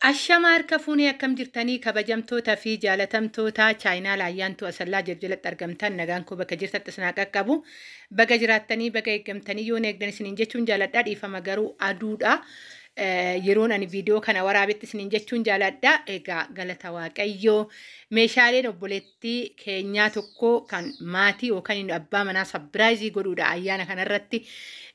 Ashama harka fuunee, akkam jirtanii kabajamtoota fi jaalatamtoota chaayinaa Ayyaantuu Asallaa jalatti argamtan? Nagaan koo bakka jirtatti isin haa qaqqabu. Baga jiraattanii, baga eeggamtanii, yoon eegdan isiniin jechuun jaaladha. Dhiifama garuu aduudha. Yeroon ani viidiyoo kana waraabetti isiniin jechuun jaaladha. Egaa galata Waaqayyoo, meeshaaleen obboleettii keenyaa tokko kan maatii yookaan abbaa manaa surprise godhuudha ayyaana kanarratti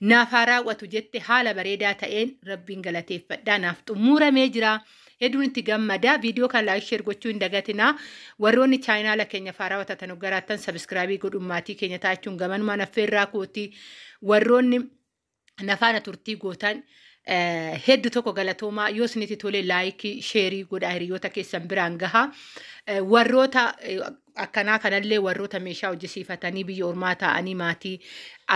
naaf haa raawwatu jette haala bareedaa ta'een Rabbiin galateeffadha. Naaf xumuramee jira. Hedduun itti gammada. Viidiyoo kana like, share gochuu hin dagatinaa. Warroonni chaayinaala keenya faaraa watatan garaattan subscribe godhuun maatii keenya taachuun gamanumaan affeerraa kooti. Warroonni nafaana turtii gootan hedduu tokko galatoomaa. Yoo isinitti tole like, share godhaa, hiriyoota keessan biraan gahaa. Warroota akkanaa kanallee, warroota meeshaa hojjisiifatanii biyya ormaa ta'anii maatii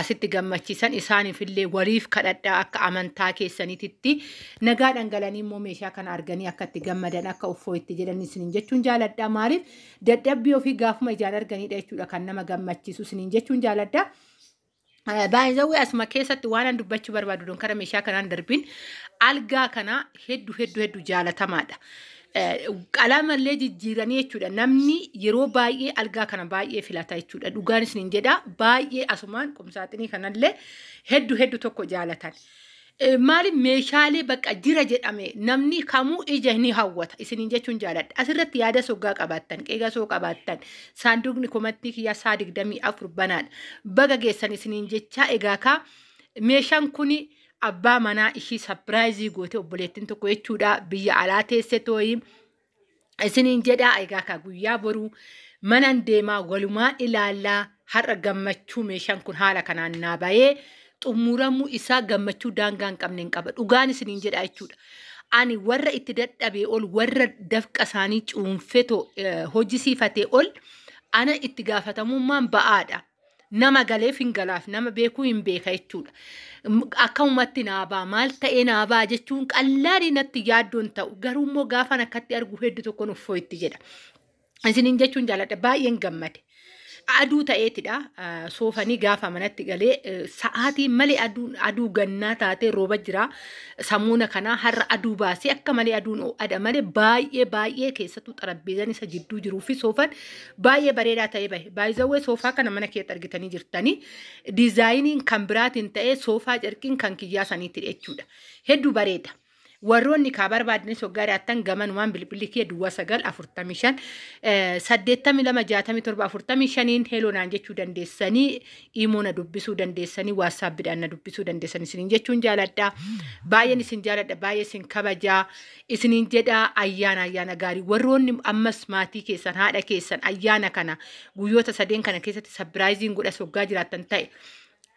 asitti gammachiisan, isaaniifillee waliif kadhadhaa. Akka amantaa keessaniititti nagaadhaan galanii immoo meeshaa kana arganii akka itti gammadan, akka uffoo itti jedhan isiniin jechuun jaaladha. Maaliif, dadhabbii ofii gaafuma ijaan arganidha jechuudha kan nama gammachiisu isiniin jechuun jaaladha. Baay'ee asuma keessatti waan an dubbachuu barbaadu, kara meeshaa kanaan darbiin, algaa kana hedduu hedduu hedduu jaalatamaadha. Qalamallee jijjiiranii jechuudha. Namni yeroo baay'ee algaa kana baay'ee filata jechuudha. Dhugaan isiniin jedha, baay'ee asumaan qumsaaxinii kanallee hedduu hedduu tokko jaalatan. Maali, meeshaalee bakka jira jedhame namni kamuu ija ni hawwata isiniin jechuun jaaladha. Asirratti yaada soggaa qabaattan, qeega soo qabaattan, saanduqni komattii kiyyaa saa 24 banaadha. Baga geessan isiniin jechaa. Egaa kaa meeshaan kuni abbaa manaa ishii surprise goote obboleettiin tokko jechuudha, biyya alaa teesse tooyi isiniin jedhaa. Egaa kaa guyyaa boruu manan deemaa, walumaan ilaallaa. Har'a gammachuu meeshaan kun haala kanaan naa bahee xumuramuu isaa gammachuu daangaa hin qabne hin qaba. Dhugaan isiniin jedha jechuudha. Ani warra itti dadhabee ol, warra dafqa isaanii cuunfetoo hojjisiifatee ol, ana itti gaafatamummaan ba'aadha. Nama galeef hin galaaf, nama beekuu hin beeka jechuudha. Akkamumatti naabaa, maal ta'ee naabaa jechuun qallaanii natti yaaddoon ta'u, garuu immoo gaafan akkatti argu hedduu tokkoon uffoo itti jedha. Isiniin jechuun jaaladha, baay'een gammade. Aduu ta'eetidha. Soofanii gaafa manatti galee sa'aatii malee aduu gannaa taatee rooba jira. Samuuna kanaa har'a aduu baasee akka malee aduun ho'adha malee baay'ee baay'ee, keessattuu xarabbeezaan isa jidduu jiruu fi soofan baay'ee bareedaa ta'ee bahe. Baay'izawwee soofaa kana mana keessatti argitanii jirtanii. Diizaayiniin kan biraatiin ta'ee soofaa carqiin kan kiyyaa saniitti jechuudha. Hedduu bareeda. Warroonni kaa barbaadanis waggaa dhiyaattan gamanumaan bilbilli kee 0945 82 67 45n hello naan jechuu dandeessanii, imoo na dubbisuu dandeessanii, WhatsAppiidhaan na dubbisuu dandeessanii isiniin jechuun jaaladha. Baay'een isin jaaladha, baay'ee isin kabajaa isiniin jedha. Ayyaana ayyaana gaarii. Warroonni ammas maatii keessan, haadha keessan ayyaana kana guyyoota sadeen kana keessatti surpriseiin godhas waggaa jiraattan ta'e,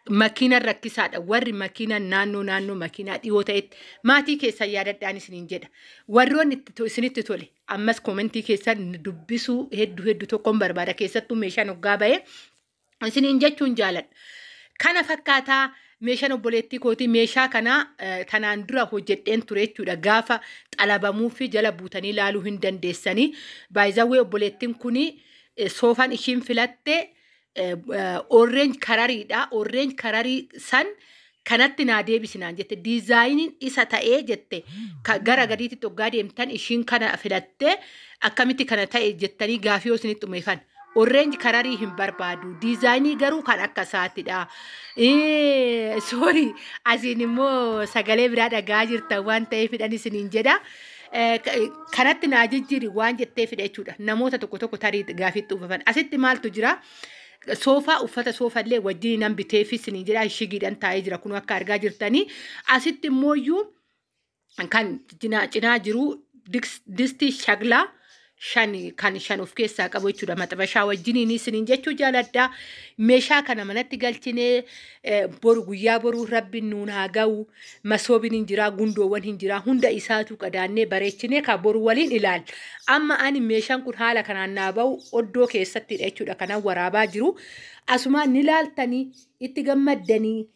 makiinaan rakkisaadha. Warri makiinaan naannoo naannoo makiinaa dhiyoo ta'etti maatii keessan yaadadhaan isiniin jedha. Warroonni isinitti tole ammas comment keessan dubbisuu hedduu hedduu tokkoon barbaada, keessattuu meeshaan hoggaa ba'ee isiniin jechuun jaaladha. Kana fakkaataa meeshaan obboleettii kootii, meeshaa kana tanaan dura hojjedheen ture jechuudha. Gaafa xalabamuu fi jala buutanii ilaaluu hin dandeessanii. Baay'izawwee obboleettiin kuni soofaan ishiin filatte orange coloriidha. Orange color san kanatti naa deebisinaan jette. Diizaayiniin isa ta'ee jette. Gara gadiitti hoggaa deemtan ishiin kana filatte, akkamitti kana ta'e jettanii gaafii yoo isinitti umeefan. Orange color hin barbaadu. Diizaayinii garuu kan akka isaatidha. Sorry, asiin immoo sagalee biraa dhagaa jirtan waan ta'eef isiniin jedha. Kanatti naa jijjiiri waan jettee fidha jechuudha. Namoota tokko tokko tarii gaafiitti uffatan. Asitti maaltu jira? Soofaa, uffata soofallee wajjin nan biteefi isiniin jedha, shigiidhaan taa'ee jira kun akka argaa jirtanii. Asitti immoo kan cinaa jiru distii shaglaa shan, kan shan of keessaa qabu jechuudha. Maxabashaa wajjiniin isiniin jechuu jaaladha. Meeshaa kana manatti galchinee boru, guyyaa boruu Rabbiin nuun haa ga'u. Masoobiin hin jiraa, gundoowwan hin jiraa, hunda isaatu qadaannee bareechinee ka boru waliin ilaalla. Amma ani meeshaan kun haala kanaan naa ba'u oddoo keessattidha jechuudha kanan waraabaa jiru. Asumaan ni laaltanii itti gammaddanii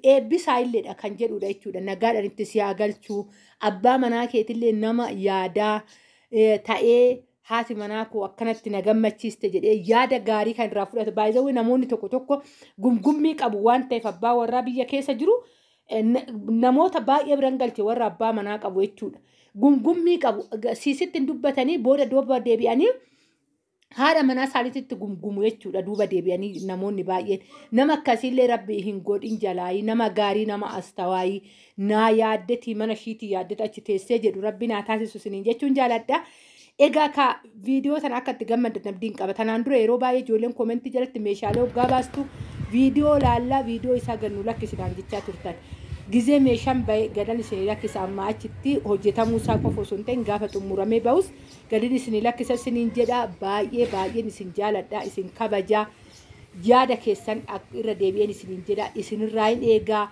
eebbisaa illeedha kan jedhudha jechuudha. Nagaadhaan itti si haa galchuu. Abbaa manaa keetillee nama yaadaa ta'ee, haati manaa koo akkanatti na gammachiiste jedhee yaada gaarii kan irraa fudhatu. Baay'ee namoonni tokko tokko gumgummii qabu waan ta'eef abbaa warraa biyya keessa jiru Namoota baay'ee biran galche warra abbaa manaa qabu jechuudha. Gungummii qabu siisitti hin dubbatanii, booda duuba deebi'anii haadha manaa isaaniitti gungumu jechuudha. Duuba deebi'anii namoonni baay'een nama akkasiillee Rabbi hin godhin jalaayii. Nama gaarii, nama astawaayii, naa yaaddetii mana ishiitii yaaddete achi teessee jedhu Rabbi naa taasisu isiniin jechuun jaaladha. Egaa ka viidiyoo sana akka itti gammaddan abdiin qaba. Tanaan dura yeroo baay'ee ijoolleen koomentii jalatti meeshaalee hoggaa baastu viidiyoo laallaa, viidiyoo isaa gannu lakkisinaan jechaa turtan. Gizee meeshaan bahe gadan isinii lakkisa. Amma achitti hojjetamuu isaa qofa osoo hin ta'in gaafa xumuramee bahus gadin isinii lakkisa isiniin jedha. Baay'ee baay'een isin jaaladha, isin kabajaa. Yaada keessan irra deebi'een isiniin jedha, isinirraa hin eegaa.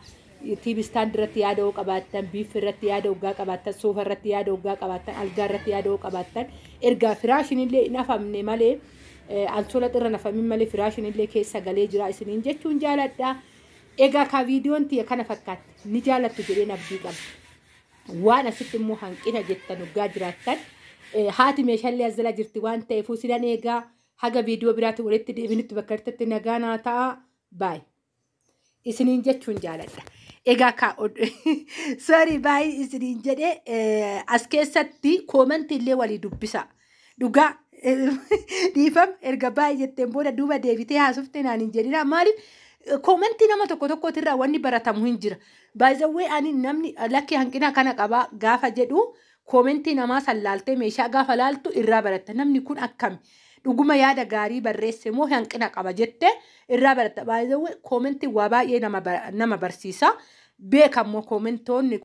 TV stand irratti yaada hoo qabaattan, biif irratti yaada hoggaa qabaattan, soofa irratti yaada hoggaa qabaattan, algaa irratti yaada hoo qabaattan, ergaa firaashinillee hin hafamne malee, ansola xirra nafamin malee firaashinillee keessa galee jira isiniin jechuun jaaladha. Egaa ka viidiyoon tiyya kana fakkaatti, ni jaalattu jedheen abdii qaba. Waan asitti immoo hanqina jettan hoggaa jiraattan, haati meeshaalee as jala jirti waan ta'eef sidan eegaa. Haga viidiyoo biraatti walitti deebinutti bakka jirtanitti nagaa naa ta'a. Baay. Isiniin jechuun jaaladha. Egaa ka sorry, baay'ee isiniin jedhee as keessatti koomentii illee walii dubbisa. Dhugaa dhiifam, erga baay'ee jetteen booda duuba deebitee haasofte naan hin jedhina. Maaliif, koomentii nama tokko tokkootirraa wanni baratamu hin jira. Baay'ee ani namni lakki hanqina kana qabaa gaafa jedhu, koomentii namaa san laaltee, meeshaa gaafa laaltu irraa baratta. Namni kun akkami? Dhuguma yaada gaarii barreesse moo hanqina qaba jettee irraa baratta. Baay'ee koomentii waa baay'ee nama barsiisa. Beekammoo koomentoonni.